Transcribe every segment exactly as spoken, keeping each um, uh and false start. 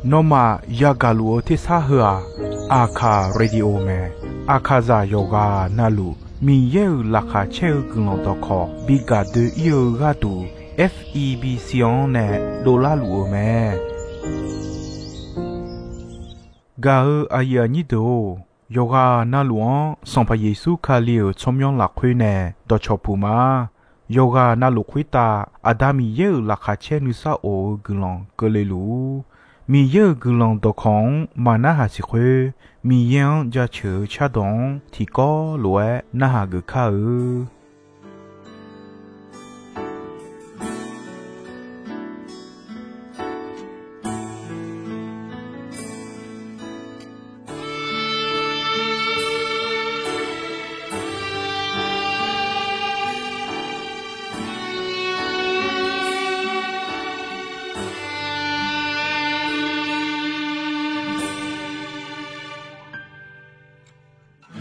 Nawmaf yagaq luf-eu tersar heu-aq, Aqkaq Radio mae. Aqkaqzaq yawqghaq navluf Miqyaer-euq laqkhaq caer-eu guiqlanq dawqkawq bi gaq doe-ir-eu gharduq, F E B C-anr nae dovlar luf-eu mae. Gaq-eu aqyuif aqnyir deuq-or, yawqghaq navluf-anr Sanqpaq Yeqsur Kali-euq tsawrmyanr lafkhoer nae dawqcawq puq ma. Yawqghaq navluf khoertav Aqda Miqyaer-euq laqkhaq caer nuisar of-eu guiqlanq keuvle luf-ur. Miqyaer-euq guiqlanq dawqkawq-anr maqnarhaq siq khoer, Miqyaer-anr jaceuq-eu cardawq-anr tiqkawv lof-aer narhaq geuf kar-eu.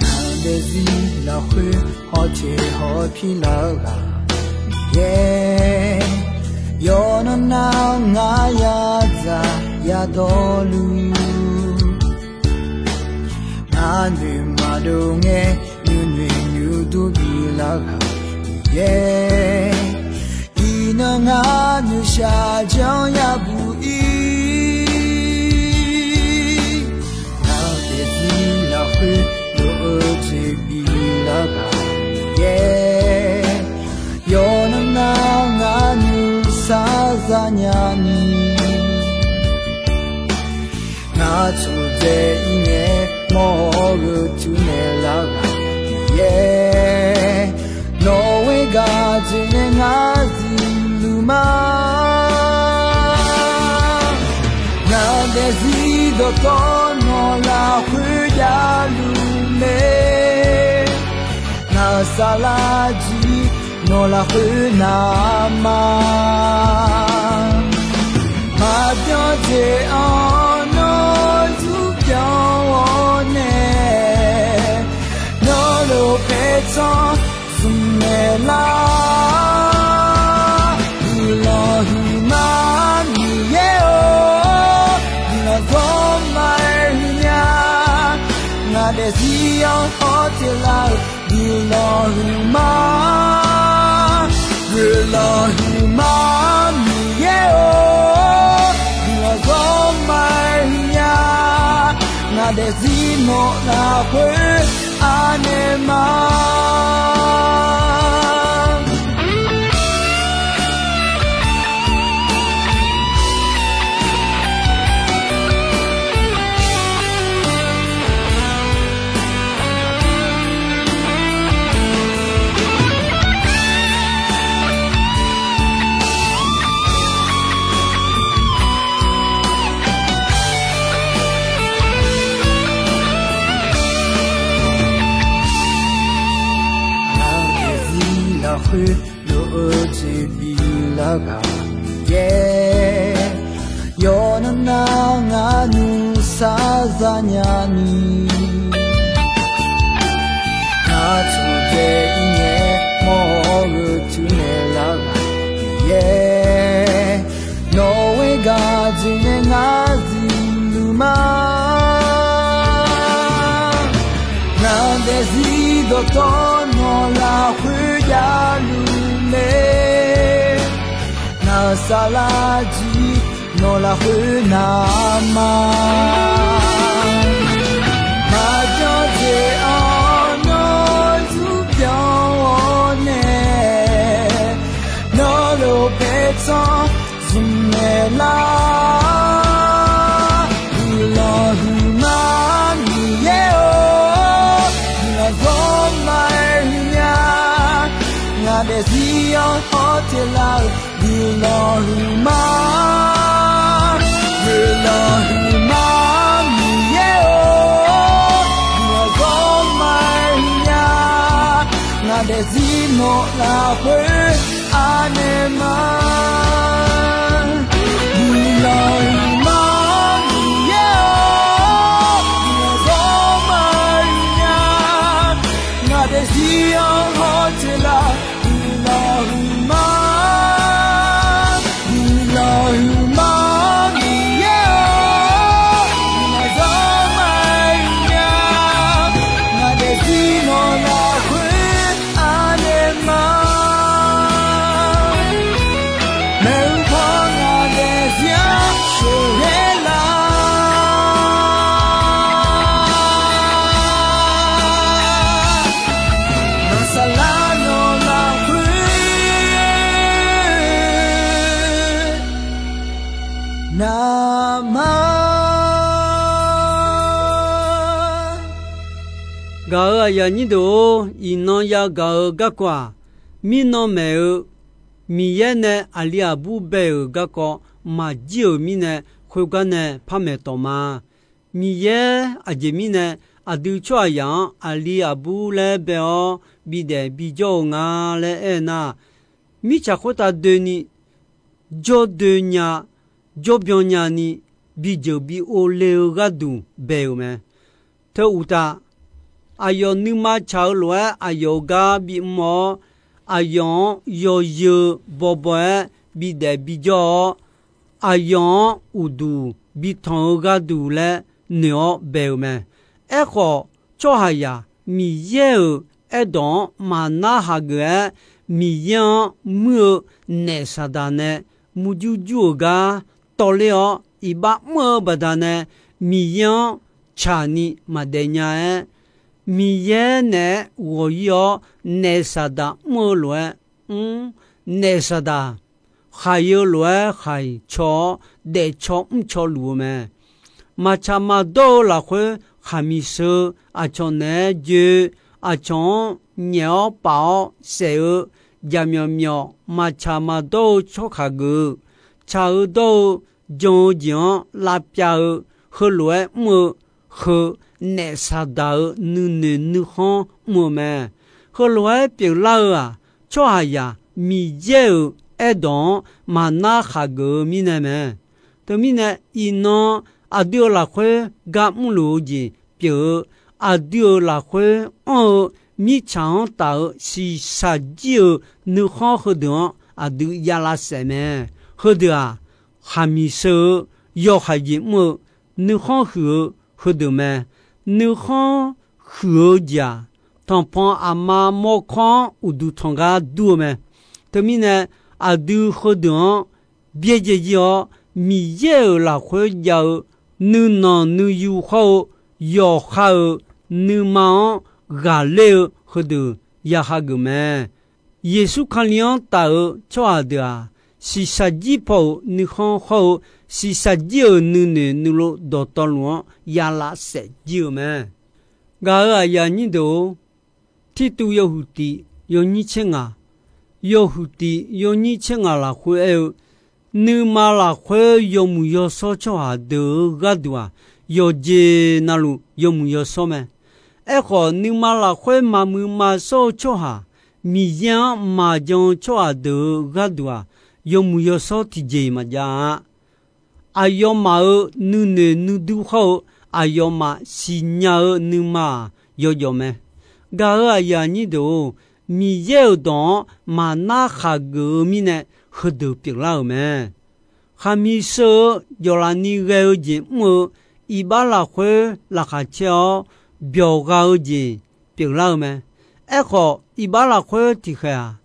Ngaq daefzir lafkhoer hawteq hawpir lar-eu ghaq Miqyaer, yawqnan nar ngar yadzaq yadawrluf, ngar noeqma dov ngae nuinoeq nuidur bif lar-eu ghaq Miqyaer, iqnan ngar noeqshaq janr yabuq ir. Ngaq daefzir lafkhoer lof-eu jeq bif lar-eu ghaq Miqyaer, yawqnan nar ngar nuisar zanya ni, ngar tsofdzae ir ngae mawr-eu tuinaeq lar-eu ghaq Miqyaer, nawq-eu gaq jeq nae ngar zifluf ma. Ngaq daefzir dawqtawv nawq lafkhoer javluf mae. Ngaq saflar jir nawq lafkhoer navma, maqbyan jeq-anr nawr zurpyan ghawq nae, nawr lof paertsanr zmq naeq lar. Guiqlanq huiqma Miqyaer-or, guiqlanq dawrma-aer huiqnya. Ngaq daefzir-anr hawteq lar-eu guiqlanq huiqma, guiqlanq huiqma Miqyaer-or, guiqlanq dawrma-aer huiqnya. Ngaq daefzir nawq lafkhoer anaeq ma. Ngaq daefzir lafkhoer lof-eu jeq bif lar-eu ghaq Miqyaer, yawqnan nar ngar nuisar zanya ni, ngar tsofdzae ir ngae mawr-eu tuinaeq lar-eu ghaq Miqyaer, nawq-eu gaq jeq nae ngar zifluf ma. Ngaq daefzir dawqtawv nawq lafkhoer javluf mae. Ngaq saflar jir nawq lafkhoer navma, maqbyan jeq-anr nawr zurpyan ghawq nae, nawr lof paertsanr zmq naeq lar. Guiqlanq huiqma Miqyaer-or, guiqlanq dawrma-aer huiqnya. Ngaq daefzir-anr hawteq lar-eu guiqlanq huiqma, guiqlanq huiqma Miqyaer-or, guiqlanq dawrma-aer huiqnya. Ngaq daefzir nawq lafkhoer anaeq ma. Guiqlanq huiqma Miqyaer-or, guiqlanq dawrma-aer huiqnya. Ngaq daefzir-anr hawteq lar-eu guiqlanq huiqma, guiqlanq huiqma Navmar. Gaq-euq aqyuif aqnyir deuq-or, iqnan yagaq-eu garkawv-aq, mirnan maeq-eu Miqyaer nae aqli aqbur bae-euq garkawv maqjir-euq mirnae, khoergar nae par maeq tawq ma. Miqyaer aqjeq mirnae aqdui tsawrhaqzaq-anr aqli aqbur laer bae-awr bidaef bijawr-eu nga laer aernar, mirtsaq khoertav doeni, jawrdoe nya, jawrbyan nyani, bijeuq bi ov le-eu gharduq bae-euq mae. Teu uqtaf, aqyawf nuima tsaq-eu lof-aer aqyawf-euq gar bimr-awr, aqyawf-anr yawzeu bawbaw-aer bidaef bijawr-awr, aqyawf-anr uqduq bitanq-eu gharduq laer noeq-awr bae-euq mae. Aerkhawf, tsawrhaqzaq Miqyaer-euq aerdawq-anr maqnar hageuf-aer, Miqyaer-anr muir-eu naef Saqdaq nae murjur jur-euq gar tawvler-awr iqbax mr-eu baqdanae, Miqyaer-anr tsaqni maqdaef nya-aer, Miqyaer naeq-aer ghawq-ir-awr, naef Saqdaq mr-eu lof-aer mr, naef Saqdaq khaq-eu lof-aer khaq-iq caw-awr, daefcaw mrcaw luf-eu mae. Maqtsaq maqdawr-eu lafkhoer khaqmiqsheu aqcawq naeq-aer joe, aqcawq-anr nyaef-awr paf-awr saef-eu, jaqmyawf myawf maqtsaq maqdawr-eu tsawrhaq geuf-eu, tsaq-eu dawr-eu jan-eu jeq-anr lavpyav-eu, heulof-aer mr-eu, heu naef Saqdaq-euq nuinoeq nuikhanr mr-eu mae. Heulof-aer pyeuflar-eu-aq, tsawrhaqzaq Miqyaer-euq aerdawq-anr maqnar khaqgeuf-eu mirnae mae. Teumirnae, iqnan aqdui-euq lafkhoer gar mrluf-eu jeq pyeuf-eu, aqdui-euq lafkhoer anr-eu mirtsaq-anr taf-eu shiqshaq jir-euq nuikhanr heudeuq-anr aqdui ya lavsaef mae. Heudeuq-aq, khaqmiqsheu-eu, yawhaiq jeq mr-eu, nuikhanr huiq-eu heudeuq mae. Nuikhanr huiq-eu jeq-aq, tanqpanq aqma mawrkawr-anr uqduq tanq gar dur-eu mae. Teumirnae, aqdui heudeuq-anr byaerdzae jir-awr, Miqyaer-euq lafkhoer jav-eu nuinanq nuiyu hawr-eu yawqha-euq nuima-anr ghaqler-eu heudeuq ya hageuf mae. Yeqsur Kali-anr taf-eu tsawrhaq deuq-aq, shiqshaq jir paw-euq nuikhanr hawr-eu shiqshaq jir-euq nuinoeq nuilov dawqtawvluf-anr ya lavsaef jir-eu mae. Gaq-euq aqyuif aqnyir deuq-or, Tirtuv yawhuiq tiq yawnyir tser ngaq, yawhuiq tiq yawnyir tser ngaq lafkhoer aer-eu, nuima lafkhoer yawmuiq yawshawr tsawrhaq deuq-euq gharduq-aq, yawqjeq navluf yawmuiq yawshawr mae. Aerkhawf, nuima lafkhoer maqmuiq maqshawr-eu tsawrhaq, Miqyaer-anr maqjan-eu tsawrhaq deuq-euq gharduq-aq, yawmuiq yawshawr tiqjeq-iq maqjav-a. Aqyawfmaf-euq nuinoeq nuidur hawr-eu aqyawfmaf siqnya-eu nuima-aq, yawjawf mae. Gaq-euq aqyuif aqnyir deuq-or, Miqyaer-euq dawq-anr maqnar khaqgeuf-eu mirnae, heudeuq pyeuflar-euq mae. Khaqmiqsheu-eu jawqlaf ni ghae-eu jeq mr-eu, iqbax lafkhoer laqkhaq caer-awr byawq gha-eu jeq pyeuflar-eu mae. Aerkhawf, iqbax lafkhoer tiqkhaeq-aq,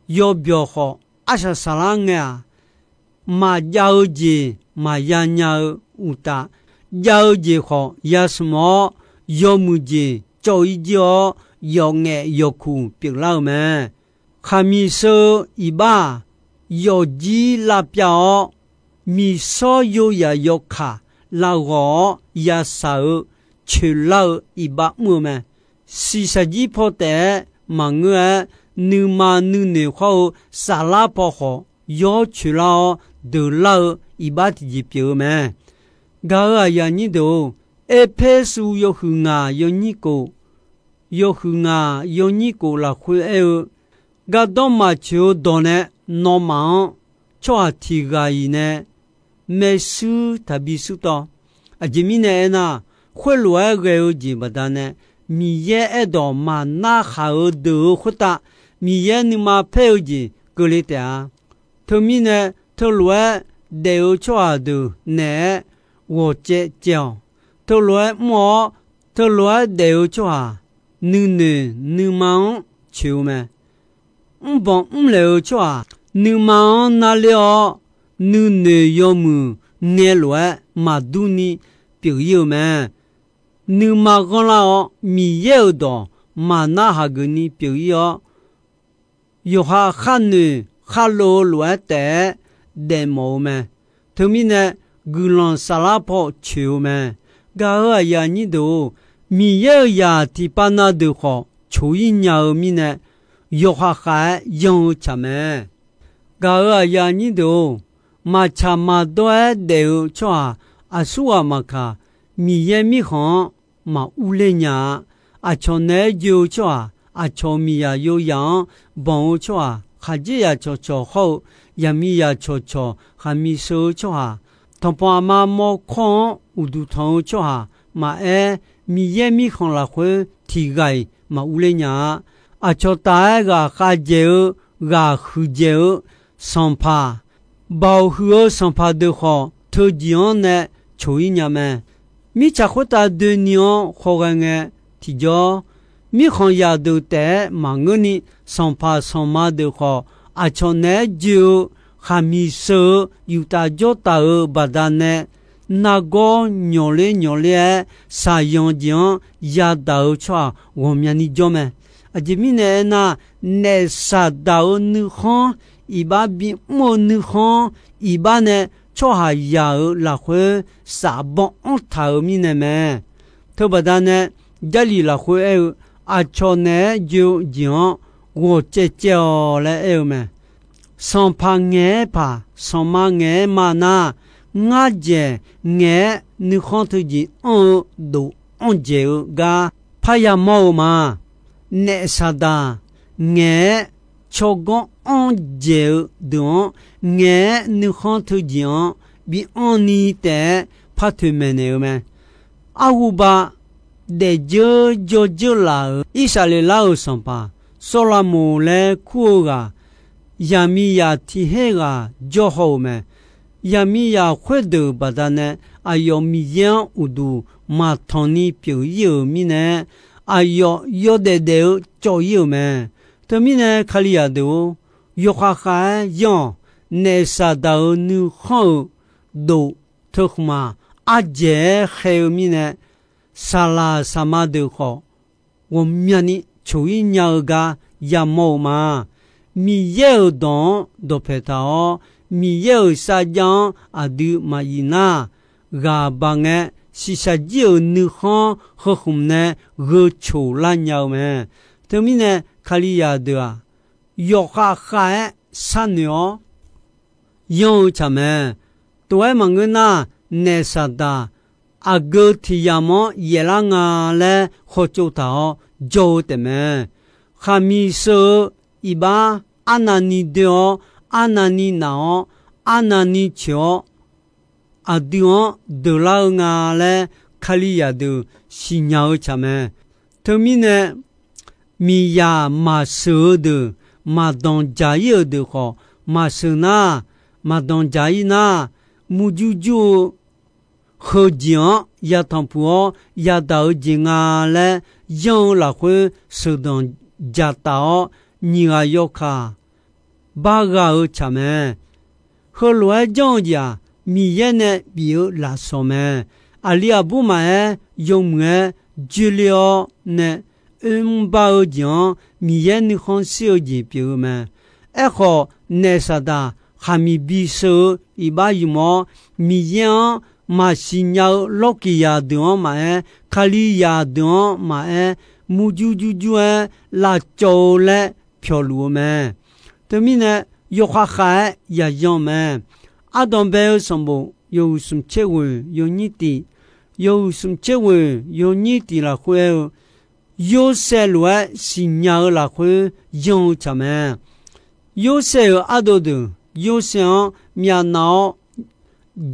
yawbyawq khawf arsaq saqlar ngae-aq, maqjav-eu jeq maqya nya-eu uqtaf, jav-eu jeq khawf yasmq-awr, yawmuiq jeq cawv-ir jir-awr, yawqngaef yawqkuq pyeuflar-eu mae. Khaqmiqsheu-eu iqbax-aq, yawfjir lavpyav-awr, miqshawr yoyaq yawkaq lavghawq-awr yashaq-eu coeqlar-eu iqbax mr-eu mae. Shiqshaq jir paw taef-aer maqngeur-aer, nuima nuinoeq hawr-eu saflar paw khawf yawr coeqlar-awr deuqlar-eu iqbax tiqjeq pyeuf-eu mae. Gaq-euq aqyuif aqnyir deuq-or, Erpersu yawhuiq ngaq yawnyir kof, yawhuiq ngaq yawnyir kof lafkhoer aer-eu, gardanr maqtsoeq-eu dawq nae nawmaf-anr tsawrhaq tiq ghaq-iq nae maershuir taqbi shuir tawv. Aqjeq mirnae aernar, khoerlof-aer ghae-eu jeq baqdanae, Miqyaer aerdawq maqnar khaq-eu deuq-euq khoertav, Miqyaer nuima paer-eu jeq keuvle taef-a. Teumirnae, teulof-aer daef-eu tsawrhaq deuq naeq-aer ghawqcaev caev-awq. Teulof-aer mr-awr, teulof-aer daef-eu tsawrhaq nuinoeq nuima-anr coeq-eu mae. Mrbanq mrlaeq-eu tsawrhaq nuima-anr narler-awr, nuinoeq yawmuiq ngae lof-aer maqdur ni pyeuf-ir-eu mae. Nuima ghanrlar-awr, Miqyaer-euq dawq maqnar hageuf ni pyeuf-ir-awr, yawqha kharnoeq kharlov-eu lof-aer taef-aer daefmawf-eu mae. Teumirnae, guiqlanq saflar paw coeq-eu mae. Gaq-euq aqyuif aqnyir deuq-or, Miqyaer-euq zaq tiqpav na deuq khawf coq-ir nya-eu mirnae, yawqkhaq khav-aer yanr-eu tsaq mae. Gaq-euq aqyuif aqnyir deuq-or, maqtsaq maqdawr-aer daef-eu tsawrhaq aqsurghaq maqkaq, Miqyaer mirkhanq-anr maqurler nya-a. Aqcawq naeq-aer joe-eu tsawrhaq, aqcawq miqzaq yozaq-anr banq-eu tsawrhaq, khaqdzerzaq cawqcawq hawr-eu zaqmiqzaq cawqcawq, khaqmiq sheu-eu tsawrhaq, tanqpanq aqma mawrkawr-anr uqduq tanq-eu tsawrhaq maqaer, Miqyaer mirkhanq lafkhoer tiqghaq-iq maqurler nya-a. Aqcawq taf-aer ghaqkhav dzaeq-eu, ghaq huiqdzaeq-eu sanqpaq, baoq huiq-eu sanqpaq deuq khawf, teujeq-anr nae coq-ir nya mae. Mirtsaq khoertav doeni-anr khawghae ngae, tiqjawr, mirkhanq zaqdeuq taef-aer maqngeurni, sanqpaq sanqma deuq khawf, aqcawq naeq-aer joe-eu khaqmiq sheu-eu yuftav jawrtaf-euq baqdanae, nargawr nyawqler nyawqler-aer, shaqzanq jeq-anr yadaq-eu tsawrhaq ghawqmyani jawr mae. Aqjeq mirnae aernar, naef Saqdaq-euq nuikhanr iqbax bimr-eu nuikhanr iqbax nae tsawrhaqzaq-euq lafkhoer safbanr anrtaq-euq mirnae mae. Teubaqda nae, Jarlif lafkhoer aer-eu, aqcawq naeq-aer joe-eu jeq-anr ghawqcaev caev-awq laer aer-eu mae. Sanqpaq ngaeq-aer paq, sanqma ngaeq-aer ma nar, ngar dzaeq ngaeq-aer nuikhanr teujeq anr-eu dof anr dzaeq-eu gar parya mawr-eu ma. Naef Saqdaq ngaeq-aer tsawrganr anr dzaeq-eu deuq-anr, ngaeq-aer nuikhanr teujeq-anr bi anrni taef-aer par toeqmaeq naeq-eu mae. Arhuba, daefdzeur jawrdzeur laf-euq Irsaqleqlav-euq sanqpaq Sawrlaqmoq laer kur-eu ghaq, zaqmiqzaq tiq her ghaq jawr haw-euq mae. Zaqmiqzaq khoerdeuq baqdanae, aqyawf Miqyaer-anr uqduq maqtanq ni pyeuf-ir-euq mirnae, aqyawf yawdaef daef-eu cawv-ir-euq mae. Teumirnae, Kalizaq deuq-or, yawkhav khav-aer yanr-awq. Naef Saqdaq-euq nuikhanr-euq dof teukhmq-aq, ardzaeq-aer khaer-eu mirnae, saqlaq saqma deuq khawf, ghawqmyani coq-ir nya-eu gar yamawr-eu ma. Miqyaer-euq dawq-anr dawqpaeq taq-awr, Miqyaer-euq sarjax-anr aqdui maqyif nar, ghaq baq ngae, shiqshaq jir-euq nuikhanr heu khmq nae gheu coq lar nya-eu mae. Teumirnae, Kalizaq deuq-aq, yawkhav khav-aer sharnoeq-awr yanr-eu tsaq mae. Tov-aer maqngeur nar, naef Saqdaq aqgeu tiq yamq-anr yaeflar nga laer hawtsov taq-awr jawr-eu taefmae. Khaqmiq sheu-eu iqbax arnavni doe-awr, arnavni naf-awr, arnavni coeq-awr, aqdui-anr deuqlar-eu nga laer Kalizaq deuq siqnya-eu tsaq mae. Teumirnae, miqzaq maqsheuq-eu deuq, maqdanq dzaq-ir-euq deuq khawf maqsheuq nar, maqdanq dzaq-ir nar, murjur jur-eu heujeq-anr yatanq puq-awr yadaq-eu jeq nga laer, yanr-eu lafkhoer sheuqdanq dzaqtaf-awr, nyiq ghaq yawkaq bar gha-eu tsaq mae. Heulof-aer janr-eu jeq-aq, Miqyaer nae bif-eu lafsawq mae. Aqli aqbur maqaer, yawmuiq-aer joeler-awr nae oermr bar-eu jeq-anr, Miqyaer nuikhanr shir-eu jeq pyeuf-eu mae. Aerkhawf, naef Saqdaq khaqmiq bisheu-eu iqbax ymq-awr, Miqyaer-anr maqsiq nya-eu lawrkiq zaq deuq-anr maqaer, Kalizaq deuq-anr maqaer, murjur jurjur-aer lavcawv-eu laer pyawqluf-eu mae. Teumirnae, yawkhav khav-aer yaqyan mae. Ardanq bae-eu sanqbof yawhuiq smq tser ghoeq yawnyir tiq, yawhuiq smq tser ghoeq yawnyir tiq lafkhoer aer-eu, Yorsaev lof-aer siqnya-eu lafkhoer yanr-eu tsaq mae. Yorsaev-euq ardov deuq, Yorsaev-anr myavnav-awr,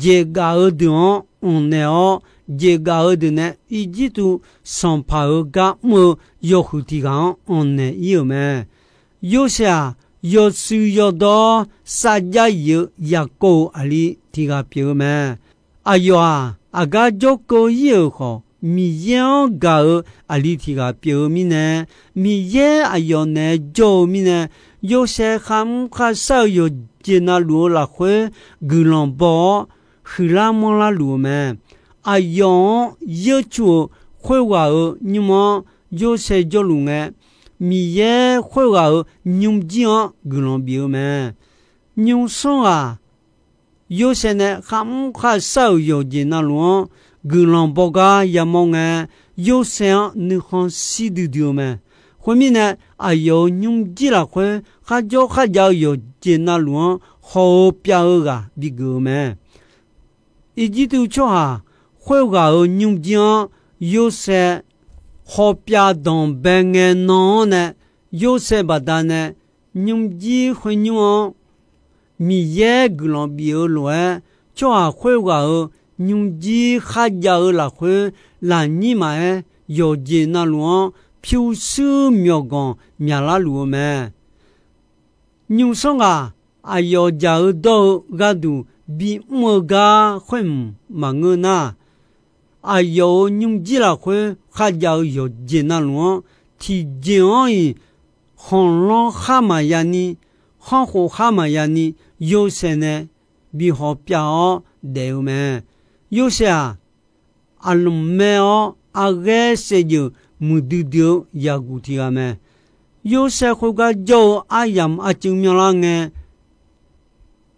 jeqgaf-eu deuq-anr anqnaeq-awr, jeqgaf-eu deuq nae Irjirtuv sanqpaq-euq gar mr-eu yawhuiq tiq ghaq-anr anqnaeq-ir-euq mae. Yorsaev-aq, yawshuif yawdawr sarjax yif-eu Yaqkov-euq aqli tiq ghaq pyeuf-eu mae. Aqyawf-aq, aqgar jawrkeuv-ir-euq khawf, Miqyaer-anr gaq-eu aqli tiq ghaq pyeuf-eu mirnae, Miqyaer aqyawf naeq-aer jawr-eu mirnae, Yorsaev kharmr kharshar-eu yawqjeq navluf-eu lafkhoer guiqlanq baw-awr, huiqlar manrlar luf-eu mae. Aqyawf-anr yeurcu-euq khoerghaq-euq nymr-anr Yorsaev jawrluf ngae, Miqyaer khoerghaq-euq nymrjir-anr guiqlanq bif-eu mae. Nymrsanr ghaq Yorsaev nae kharmr kharshar-euq yawqjeq navluf-anr guiqlanq bawgar yamawr ngae, Yorsaev-anr nuikhanr shir duidui-eu mae. Khoermirnae, aqyawf-euq nymrjir lafkhoer kharjawr kharjav-eu yawqjeq navluf-anr haw-eu pyav-eu ghaq bigeuf-eu mae. Irjirtuv tsawrhaq khoerghaq-euq nymrjir-anr Yorsaev hawpyav danqbae ngae nan-anr nae, Yorsaev baqdanae nymrjir khoernymr-anr Miqyaer guiqlanq bif-eu lof-aer, tsawrhaq khoerghaq-euq nymrjir kharjav-eu lafkhoer, lafnyir maqaer, yawqjeq navluf-anr pyurshuir myawqganq myaqlar luf-eu mae. Nymrsanr ghaq aqyawf jaq-eu dawr-eu gharduq bimr-eu gar khoermq maqngeur nar, aqyawf-euq nymrjir lafkhoer kharjav-eu yawqjeq navluf-anr, tiqjeq-anr-iq khanqlanr khar maqya ni, khanrkhof khar maqya ni, Yorsaev nae bi hawpyav-awr daef-eu mae. Yorsaev-aq, aqlmq mae-awr, arghaer saevdzeuf muiqdui dui-eu yaqguq tiq ghaq mae. Yorsaev khoergar jawr-eu aryamq arcuiv myanrlar ngae,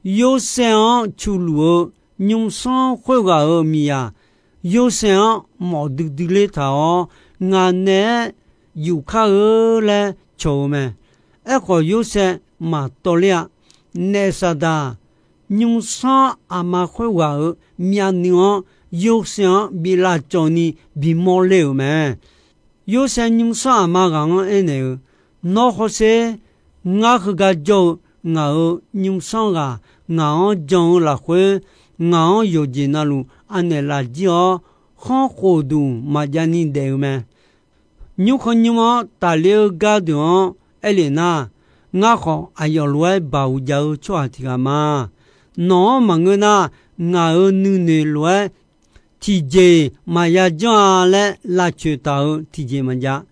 Yorsaev-anr cu luf-eu nymrsanr khoerghaq-euq miqyaq, Yorsaev-anr mawf duidui ler taq-awr, ngaq naeq-aer yufkar-eu laer cawq-eu mae. Aerkhawf, Yorsaev maqtawv ler-a. Naef Saqdaq, nymrsanr aqma khoerghaq-euq myavnuiv-anr Yorsaev-anr bi lavcawv ni bimawr ler-euq mae. Yorsaev nymrsanr aqma ghaq-anr aernaeq-eu, Nawr hawsher. Ngar heugar jawr-eu ngaq-euq nymrsanr ghaq ngaq-anr jan-eu lafkhoer, ngaq-anr yawqjeq navluf anaeq lafjir-awr, khanrkhof duq maqjav ni daef-eu mae. Nymrkhanr nymr-anr tafler-eu gardeuq-anr aerlef nar, ngar khawf aqyawf lof-aer baoq jav-eu tsawrhaq tiq ghaq ma. Nawq-anr maqngeur nar, ngaq-euq nuinoeq lof-aer tiqjeq-iq maqya janr-a laer lavcoeq taq-euq tiqjeq maqjav.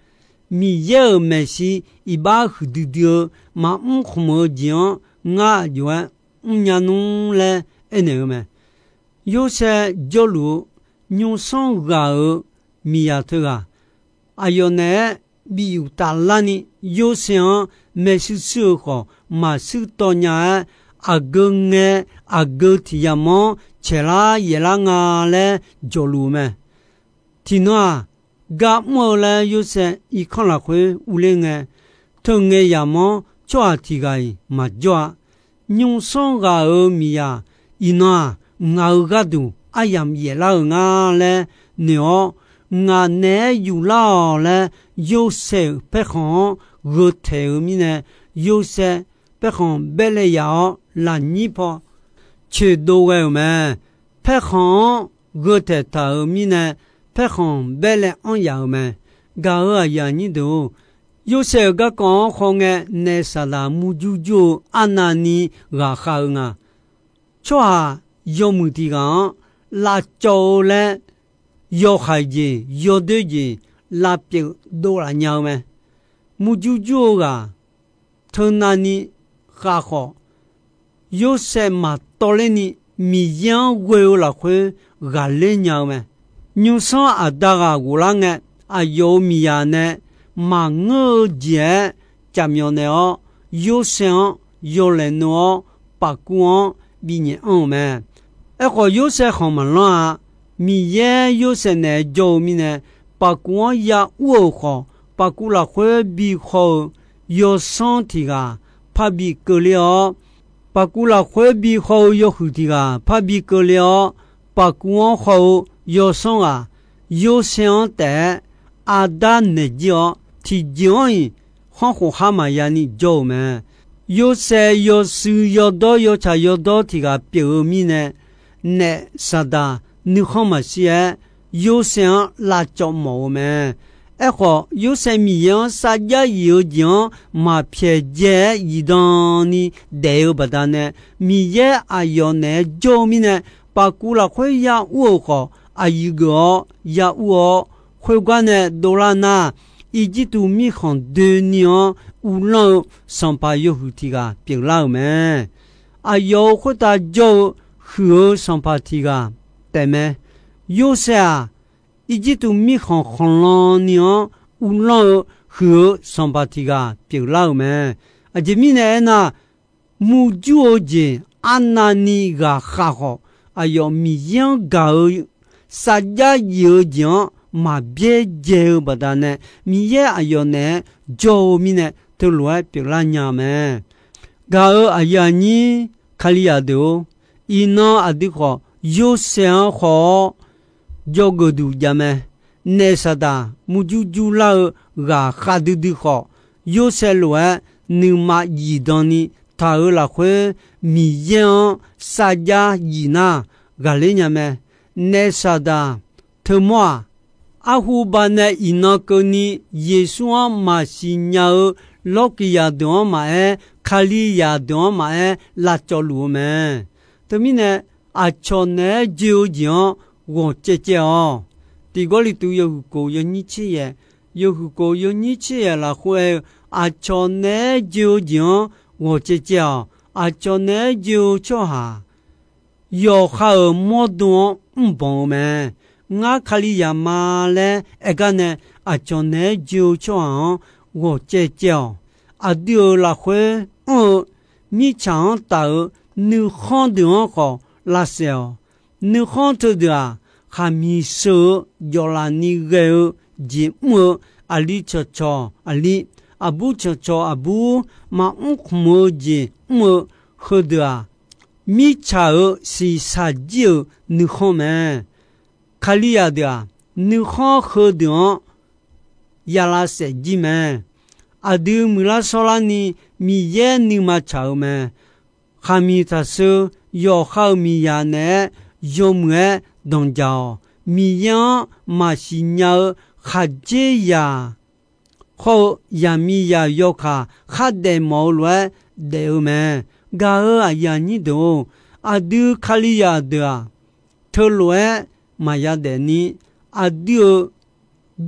Miqyaer-euq maeqshi iqbax huiqdui dui-eu maqmr khmq-eu jeq-anr ngar aqjox-aer mrnya nmr laer aernaeq-eu mae. Yorsaev jawrluf-eu nymrsanr ghaq-euq miqyaq teughaq aqyawf naeq-aer bif yuf taflarni, Yorsaev-anr maershuir shuir-eu khawf maqshuir tawv nya-aer, aqgeu ngae aqgeu tiq yamq-anr caeqlar yaeflar nga laer jawqluf-eu mae. Tiqnan-aq, gar mr-eu laer Yorsaev irkanr lafkhoer urler ngae, teungae yamq-anr tsawrhaq tiq ghaq-iq maqjawr-a. Nymrsanr ghaq-euq miqyaq, iqnan-aq, ngaq-euq gharduq aryamq yaeflar-euq nga laer noeq-awr, ngaq naeq-aer yuflar-awq laer Yorsaev-euq paerkhanq-anr gheu taeq-euq mirnae, Yorsaev paerkhanq baerlae yaf-awr lafnyir paw coeqdov ghae-euq mae. Paerkhanq-anr gheu taeq taq-euq mirnae, paerkhanq baerlae anr yaf-euq mae. Gaq-euq aqyuif aqnyir deuq-or, Yorsaev-euq garkawv-anr khawf ngae, naef Saqdaq murjur jur-eu arnavni ghaqkhav-eu nga. Tsawrhaq yawmuiq tiq ghaq-anr lavcawv-eu laer yawhaiq jeq yawdoer jeq lavpyeuf dovlaf nya-eu mae. Murjur jur-eu ghaq teunavni khav khawf, Yorsaev maqtawvlerni Miqyaer-anr ghoe-eu lafkhoer ghaqler nya-eu mae. Nymrsanr aqda ghaq ghoflar ngae, aqyawf-euq miqyaq nae maqngeur-eu jeq-aer cafmyawf naeq-awr, Yorsaev-anr yawlaeq nov-awr pafkuv-anr binyaef anr-eu mae. Aerkhawf, Yorsaev khanq maqlanr-a. Miqyaer Yorsaev naeq-aer jawr-eu mirnae, pafkuv-anr ya ur-euq khawf, pafkuv lafkhoer bi haw-eu yawsanr tiq ghaq parbi keuvler-awr, pafkuv lafkhoer bi haw-eu yawhuiq tiq ghaq parbi keuvler-awr, pafkuv-anr haw-eu yawsanr ghaq Yorsaev-anr taef-aer aqda naeq jir-awr, tiqjeq-anr-iq khanrkhof khar maqya ni jawr-euq mae. Yorsaev yawshuif yawdawr yawtsaq yawdawr tiq ghaq pyeuf-eu mirnae, naef Saqdaq nuikhanr maqshir-aer, Yorsaev-anr lavcawv mawf-eu mae. Aerkhawf, Yorsaev Miqyaer-anr sarjax yif-eu jeq-anr maq pyaeq dzae-aer zifdan ni daef-eu baqdanae, Miqyaer aqyawf naeq-aer jawr-eu mirnae, pafkuv lafkhoer ya ur-euq khawf, aqyuif geuf-awr ya ur-awr, khoergar nae dovlar nar, Irjirtuv mirkhanq doeni-anr uvlanr-eu sanqpaq yawhuiq tiq ghaq pyeuflar-euq mae. Aqyawf-euq khoertav jawr-eu huiq-eu sanqpaq tiq ghaq taefmae. Yorsaev-aq, Irjirtuv mirkhanq khanqlan ni-anr uvlanr-eu huiq-eu sanqpaq tiq ghaq pyeuflar-euq mae. Aqjeq mirnae aernar, murjur-eu jeq arnavni ghaqkhav khawf, aqyawf Miqyaer-anr gaq-eu sarjax jif-eu jeq-anr maqbyaerdzae-eu baqdanae, Miqyaer aqyawf naeq-aer jawr-eu mirnae, teulof-aer pyeuflar nya mae. Gaq-euq aqyuif aqnyir Kalizaq deuq-or, iqnan aqdui khawf, Yorsaev-anr khawf-awr jawrgeuf duq jav mae. Naef Saqdaq murjur jurlar-eu ghaqkhav duidui khawf, Yorsaev lof-aer nuima zifdan ni taq-euq lafkhoer, Miqyaer-anr sarjax zif nar ghaqler nya mae. Naef Saqdaq teumawr-aq, arhu baqnae iqnan keuvni Yeqsur-anr maqsiq nya-eu lawrkiq zaqdeuq-anr maqaer, Kalizaq deuq-anr maqaer lavcawv luf-eu mae. Teumirnae, aqcawq naeq-aer joe-eu jeq-anr ghawq caev caev-awq. Tiq Gawrliqtu yawhuiq kof yawnyir tser yaeq, yawhuiq kof yawnyir tser yaeq lafkhoer aer-eu, aqcawq naeq-aer joe-eu jeq-anr ghawq caev caev-awq. Aqcawq naeq-aer joe-eu tsawrhaq yawqha-euq mawrdo-anr mrbanq-eu mae. Ngar Kalizaq ma laer aer gar nae, aqcawq naeq-aer joe-eu tsawrhaq-anr ghawq caev caev-awq. Aqdui-euq lafkhoer anr-eu mirtsaq-anr taf-euq nuikhanr deuq-anr khawf lavsaef-awq. Nuikhanr teudeuq-aq, khaqmiq sheu-eu jawflaf ni ghae-eu jeq mr-eu, aqli cawqcawq aqli, aqbur cawqcawq aqbur maqmr khmq-eu jeq mr-eu heudeuq-aq, mirtsaq-euq shiqshaq jir-euq nuikhanr mae. Kalizaq deuq-aq, nuikhanr heudeuq-anr ya lavsaef jir mae. Aqdui muiqlar shawrlarni Miqyaer nuima tsaq-eu mae. Khaqmiq taqsheu yawqha-euq miqzaq naeq-aer yawmuiq-aer danqdzaq-awq. Miqyaer-anr maqsiq nya-eu khaqdzerzaq hawr-eu zaqmiqzaq yawkaq khardaef mawf-eu lof-aer daef-eu mae. Gaq-euq aqyuif aqnyir deuq-or, aqdui Kalizaq deuq-aq, teulof-aer maqya daefni, aqdui-euq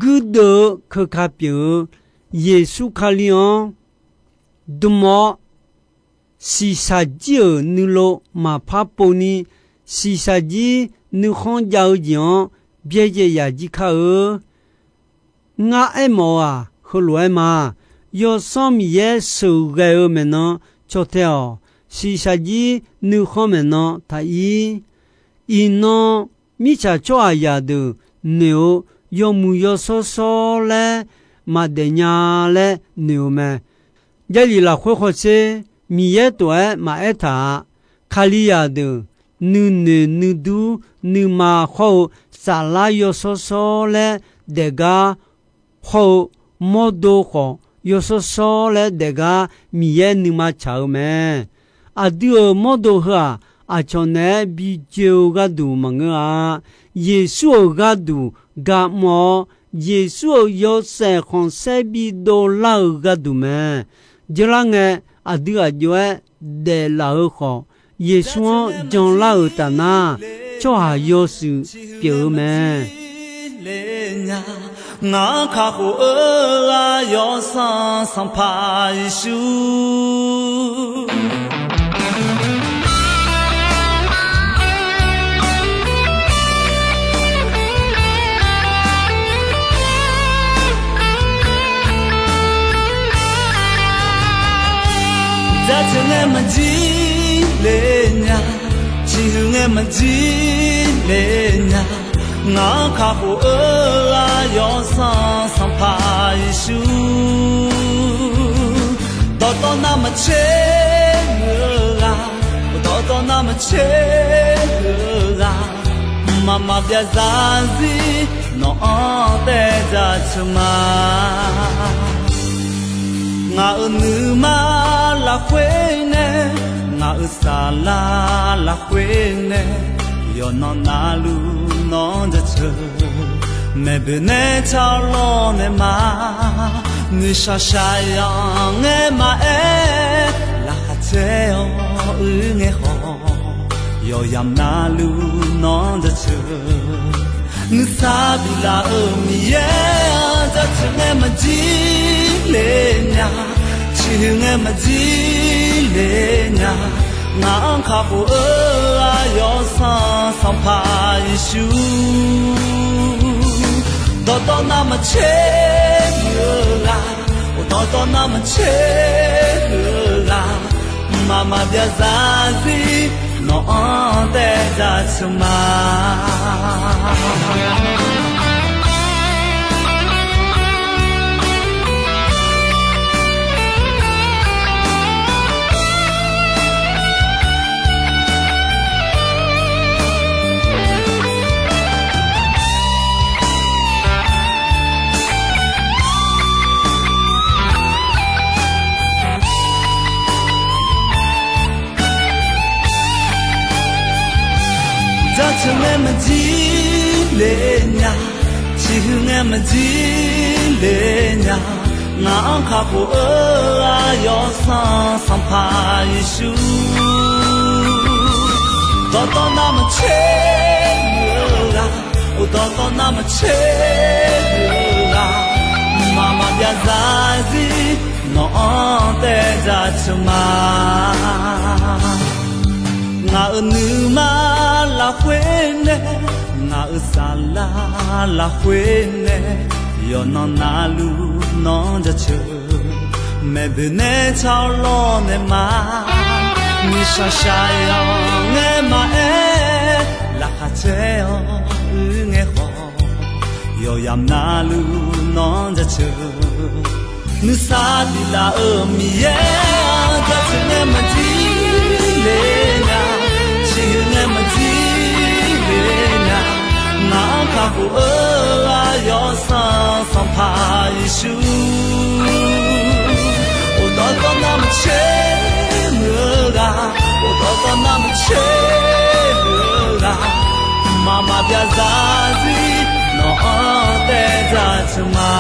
guirdeuv-eu keuka pyeuf-eu Yeqsur Kali-anr dm-awr, shiqshaq jir-euq nuilov maqpar povni, shiqshaq jir nuikhanr jav-eu jeq-anr byaerdzae yaq jir kar-eu. Ngar aermawf-eu-aq, heulof-aer ma. Yawsanr Miqyaer sheuqghae-eu maeqnan caw tae-awq. Shiqshaq jir nuikhanr maeqnan taq ir. Iqnan mirtsaq tsawrhaqzaq deuq noeq-eu yawmuiq yawshawr shawr laer maqdaef nya laer noeq-eu mae. Jarlif lafkhoer hawsher, Miqyaer tof-aer maqaer taq-a. Kalizaq deuq nuinoeq nuidur nuima hawr-eu saflar yawshawr shawr laer daefgar hawr-eu mawrdo khawf yawshawr shawr laer daefgar Miqyaer nuima tsaq-eu mae. Aqdui-euq mawrdo heu-aq, aqcawq naeq-aer bijoe-eu gharduq maqngeur-a. Yeqsur-euq gharduq ga mr-awr, Yeqsur-euq yawshaef khanqsaer bidov lar-eu gharduq mae. Jeurlar ngae, aqdui aqjox-aer daeflaf-eu khawf, Yeqsur-anr janlar-euq tafnar, tsawrhaq yawshuif pyeuf-eu mae. Ngaq-anr kakhof-eu ghaq yawsanr Sanqpaq Yeqsur. Jaceuq ngae maqjir le nya, ciqhuiq ngae maqjir le nya, ngaq-anr kakhof-eu ghaq yawsanr Sanqpaq Yeqsur. Dawqtawv navmaqtser-eu ghaq, dawqtawv navmaqtser-eu ghaq, mqmaq maqbyav zarzir nawq-anr taev jaceuq ma. Ngaq-euq nuima lafkhoer nae, ngaq-euq saflar lafkhoer nae, yawqnan navluf nawr jaceuq. Maeqboeq nae tsawrlawr nae ma, noeqshaq shaqzanq ngae maqaer, laqkhaq caer-awr uir ngae khawf, yawqyamq navluf nawr jaceuq. Nuisar biflaf-euq Miqyaer-anr jaceuq ngae maqjir le nya, ciqhuiq ngae maqjir le nya, ngaq-anr kakhof-eu ghaq yawsanr Sanqpaq Yeqsur. Dawqtawv navmaqtser-eu ghaq, dawqtawv navmaqtser-eu ghaq, Mqmaq maqbyav zarzir nawq-anr taev jaceuq ma. Jaceuq ngae maqjir le nya, ciqhuiq ngae maqjir le nya, ngaq-anr kakhof-eu aqyawf sanq Sanqpaq Yeqsur. Dawqtawv navmaqtser muiq-eu ghaq, dawqtawv navmaqtser muiq-eu ghaq, mqmaq maqbyav zarzir nawq-anr taev jaceuq ma. Ngaq-euq nuima lafkhoer nae, ngaq-euq saflar lafkhoer nae, yawqnan navluf nawq-anr jaceuq. Maeqboeq nae tsawrlawr naeq ma, nuishaq shaq-awq ngae maqaer, laqkhaq caer-awr uir ngae khawf, yawqyamq navluf nawq-anr jaceuq. Nuisar biflaf-euq Miqyaer-aq, jaceuq ngae maqjir le nya, ciqhuiq ngae maqjir le nya, ngaq-anr kakhof-eu aqyawf sanq Sanqpaq Yeqsur. Dawqtawv navmaqtser muiq-eu ghaq, dawqtawv navmaqtser muiq-eu ghaq, mqmaq maqbyav zarzir nawq-anr taev jaceuq ma.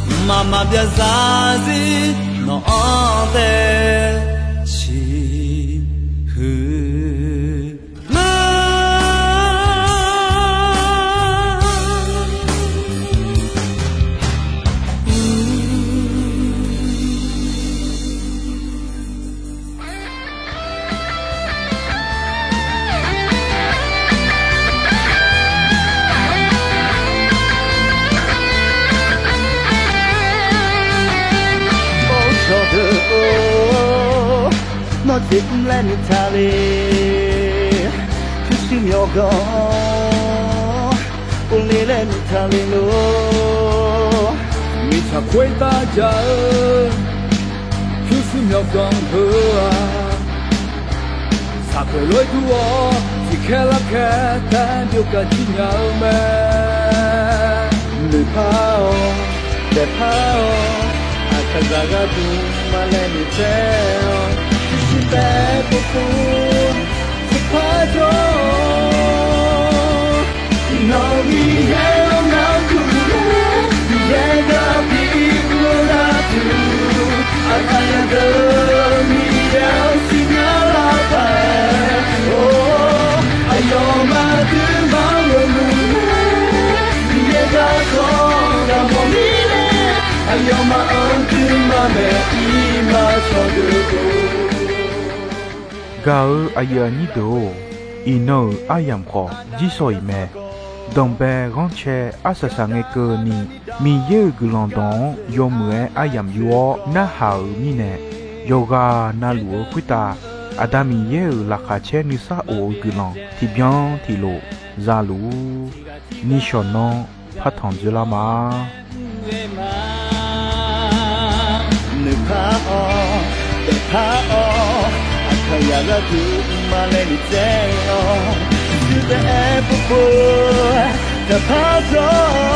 Mqmaq maqbyav zarzir nawq-anr taev ciqhuiq ma. Or, cawqdeuq-or, nawr jeq mr laer nuitaq le. Pyurshuir myawqganq-anr uvle laer nuitaq le lor. Mirtsaq khoertav jaq-eu pyurshuir myawqganq heu-aq, saqpoeq lof-aer dur-awr tiqkhaer larkhaer taef-aer byov gaq jir nya-eu mae. Noeqpar-awq, daefpar-awq, aqkaqzaq gharduq maqlaer noeqtsaev-awq. Pyurshuir taef-aer povpov tiqpar jawr-awq. Nawq-euq Miqyaer-anr narduq laer, Miqyaer gar bi ur-eu gharduq, aqkaqyaq deuq Miqyaer-anr siqnya lar paq-aer, or, aqyawfmaf duimaf-anr yawmuiq-aer, Miqyaer garkawv ghaq mawf mirnae, aqyawfmaf-anr duimaf maeq-ir ma cawqdeuq-or. Gaq-eu aqyuif aqnyir deuq-or, iqnan-euq aryamq khawf jirsawq iq mae. Danqbae ghanrcae arsaq saq ngae keuvni, Miqyaer-euq guiqlanq dawq-anr yawmuiq-aer aryamq yur-awr narhaq-euq mirnae, yawqghaq navluf-eu khoertav Aqda Miqyaer-euq laqkhaq caer nuisar of-eu guiqlanq tiqbyan tiqlof za luf-ur. Nishawq nanr partanq dzoerlar ma. Noeqpar-awq, daefpar-awq, aqkaqyaq gharduq maqlaer noeqtsaev-awq. Pyurshuir taef-aer povpov-aer taqpar jawr-awq.